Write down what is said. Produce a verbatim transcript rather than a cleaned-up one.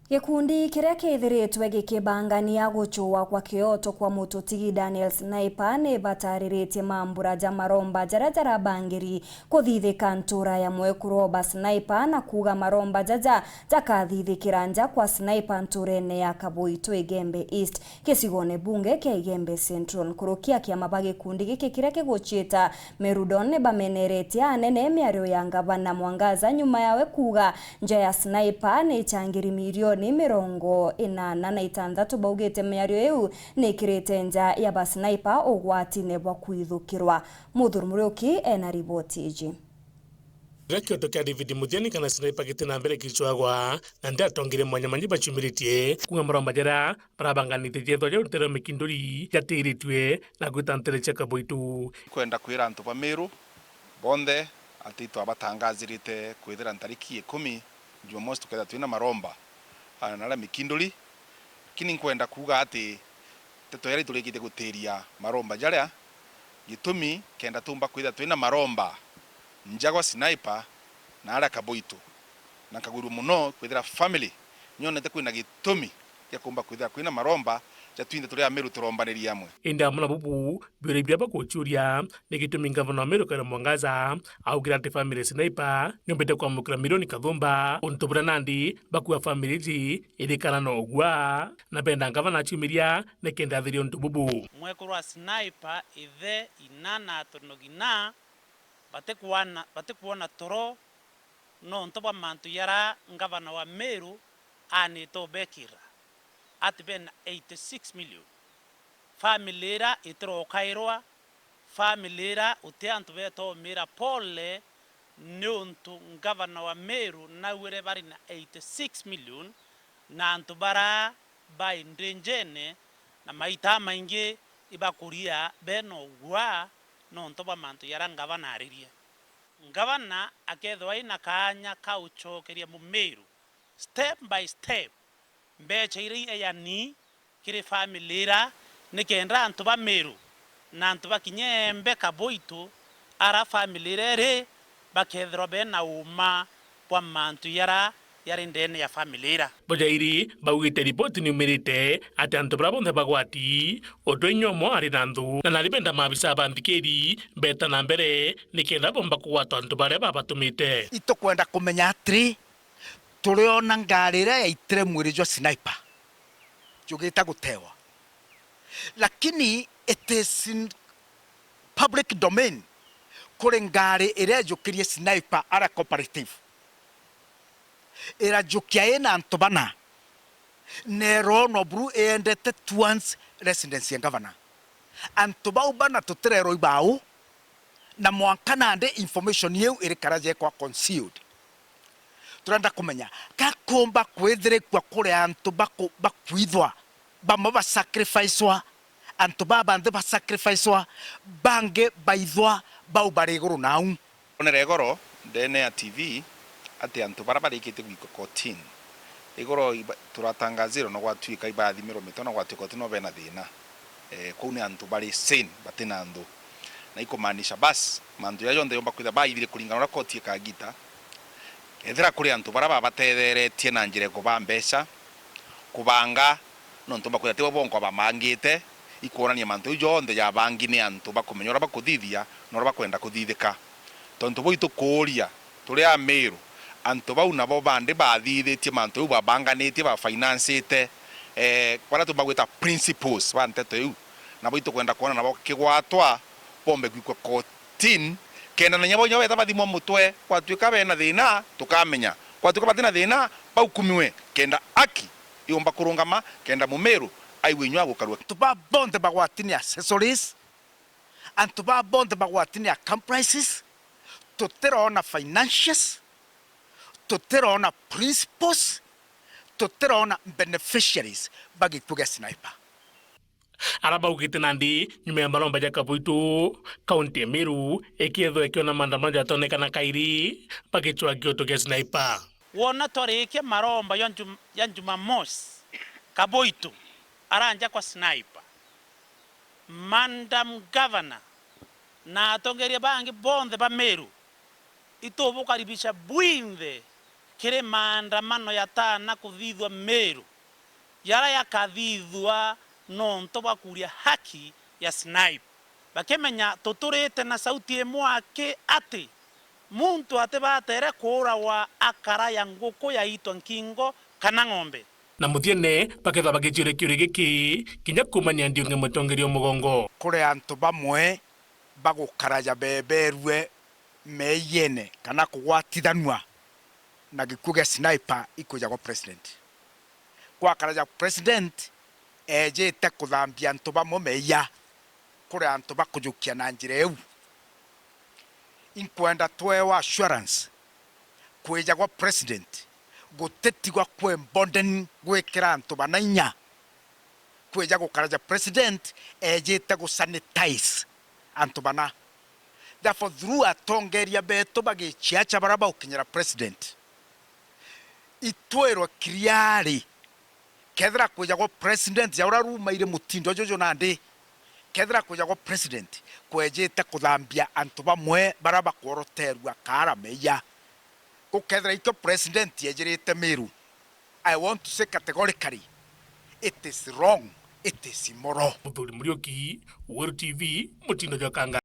Gikundi kiria kithiritwe gikibangania gucua kwa kioto kwa mututigi Daniel Sniper ni batariritie mambura ja maromba jaria jarabangiri kuthithika ntura ya mwekuru Oba Sniper, na kuuga maromba jaja jakathithikira nja kwa Sniper nturene ya Kaboitu Igembe East, gicigone bunge kia Igembe Central. Nkuruki a kiama ba gikundi giki kiria kiguciita Merudon bameneretie anene miario ya ngavana Mwangaza nyuma yawe kuuga nja ya Sniper ni ichangiri milioni mirongo inana na itantatu. Baugite miario iu ni ikirite nja ya ba Sniper ugwatine bwa kwithukirwa. Muthuri Muriuki ena riboti iji. Riria kioto kia David Muthiani kana Sniper giti na mbere gicwagwa, na ndi atongeria mwanya manyi baciumiritie kuuga maromba jaria barabanganitie jethwa jau ntere mikinduri jatiritue na gwita ntere cia Kaboitu. Kwenda kwira antu ba Meru bonthe ati twabatangazirite kwithira ntariki ikumi, Jumamosi, tukethira twina maromba ana naria mikinduri. Lakini nkwenda kuuga ati nteto iria iturikitie gutiria maromba jaria, gitumi kenda tumba kwithira twina maromba njagwa Sniper na aria Kaboitu, na nkagwirua mono kwithira family nyonete kwina gitumi gia kumba kwithira kwina maromba ja twinthe turi Ameru turombanirie amwe. Indi amwe na bubu, biuria biria baguciuria ni gitumi ngavana wa Meru Kawira Mwangaza augire ati family Sniper niumbite kwamukira milioni kathumba, untu buria nandi bakua family iji irikana na ugua, na benda ngavana aciumiria nikenda athiria untu bubu. Mwekuru wa Sniper, ithe, ina na atono gina batikwana, batikwona toro nontu bwa mantu jaria ngavana wa Meru anite ubekira ati bena eighty six million. Family ira itirokairwa, family ira uti antu betomira pole, niuntu ngavana wa Meru naugire bari na eighty six million, na antu bara bai ndinjene, na maita maingi ibakuria bena ugua nontu bwa mantu jaria ngavana aririe. Ngavana akethirwa ina kaanya ka ucokeria Mumiru step by step mbecha iria ieyani kiri family ira, nikenda antu ba Meru na antu ba kinya Embe Kaboitu, ara family ira iri, bakethirwa bena uma bwa mantu jaria jari ndene ya family ira. Bujairi baugite ripoti niumirite ati antu baria bonthe bagwati, utwe inya umwe ari na nthu, na nari benda maabisa ba nthikiri beta na mbere nikenda bomba kugwata antu baria babatumite. Itukwenda kumenya atiri, turiona ngari iria yaitire mwiri jwa Sniper jugita gutewa, lakini it is in public domain, kuri ngari iria ijukirie Sniper ara cooperative, irajukia ina antu bana, na iroonwa buru iendete towards residence ya governor. Antu bau bana tutirerwa ibau, na mwanka nandi information iu irikara jekwa concealed. Turenda kumenya, gakumba kwithirikua kuri antu baku-, bakwithwa, bamwe ba sacrificewa, antu babanthi ba sacrificewa, bangi baithwa bau bari iguru nau. Onere igoro ndene ya T V ati antu bara barikitie gwikwa kotini. Igoro iba-, turatangazirwe na gwatuika ibathimirwe mitwe na gwatuika uti no bena thina. Eh, kuu ni antu bari sane, bati na nthu. Na ikumaanisha basi, mantu jaja jonthe yomba kwithira baithire kuringana na uria koti ikagita. Ethira kuri antu bara babatetheretie na njira ya kubaa mbeca, kubanga, nontu bakwira tibo bonka bamangite, ikwonania mantu jau jonthe jabangi ni antu bakumenya uria bakuthithia na uria bakwenda kuthithika. Tontu buu itukuuria, turi Amiru, antu bau nabo bandi bathithitie mantu jau babanganitie, bafinancite, eh, baria tumagwita principals ba nteto iu, nabo itukwenda kwona nabo kigwatwa, bombe gwikwa koti tin, kenda na inya bo inya beta bathimwa mutwe, gwatuika bena thina, tukamenya. Gwatuika batina thina, baukumiwe, kenda aki yumba kurungama, kenda Mumiru aigue inyua gukarua. Antu ba bonthe bagwati ni accessories, antu ba bonthe bagwati ni accomplices, tutirona financials, tutirona principals, tutirona beneficiaries ba gikuu gia Sniper. Ara baugite nandi nyuma ya maromba ja Kaboitu, kaunti ya Meru ikethwa ikiona maandamano jatonekana kairi bagicwa kioto kia Sniper. Wona twarikia maromba ya Jum-, ya Jumamosi, Kaboitu aranja kwa Sniper. Madam Governor na atongeria bangi bonthe ba Meru, itubukaribisha bwinthe kiri maandamano yataana kuthithua Meru, jaria jakathithua nontu bwa kuuria haki ya Snipe. Bakimenya tuturite na sauti imwe aki ati muntu atibatere kuuragwa akara ya nguku yaitwa nkingo kana ng'ombe. Na muthiene bakethwa bagiciuria kiuria giki kinya kuumania Ndiung'e mutongeria o mugongo. Kuri antu bamwe bagukaraja beberue meeyene kana kugwatithanua na gikuu gia Sniper ikwija gwa president. Gwakaraja president eejite kuthambia antu bamwe meeyia, kuri antu bakujukia na njira iu. Inkwenda tweewa assurance, kwija gwa president gutitigwa kwi embolden gwikira antu bana inya. Kwija gukaraja president eejite gusanitize antu bana. Therefore, through atongeria beetu bagichiacha baria baukinyira president, itwirwe kiriari, kethira kwija gwa president ja uria rumaire mutindo juju nandi, kethira kwija gwa president kwejite kuthambia antu bamwe baria bakworoterua kaara meeyia. Gukethira ikio president ejirite Meru, I want to say categorically, it is wrong, it is immoral. Muthuri Muriuki, Weru T V, mutindo jwa Kanga.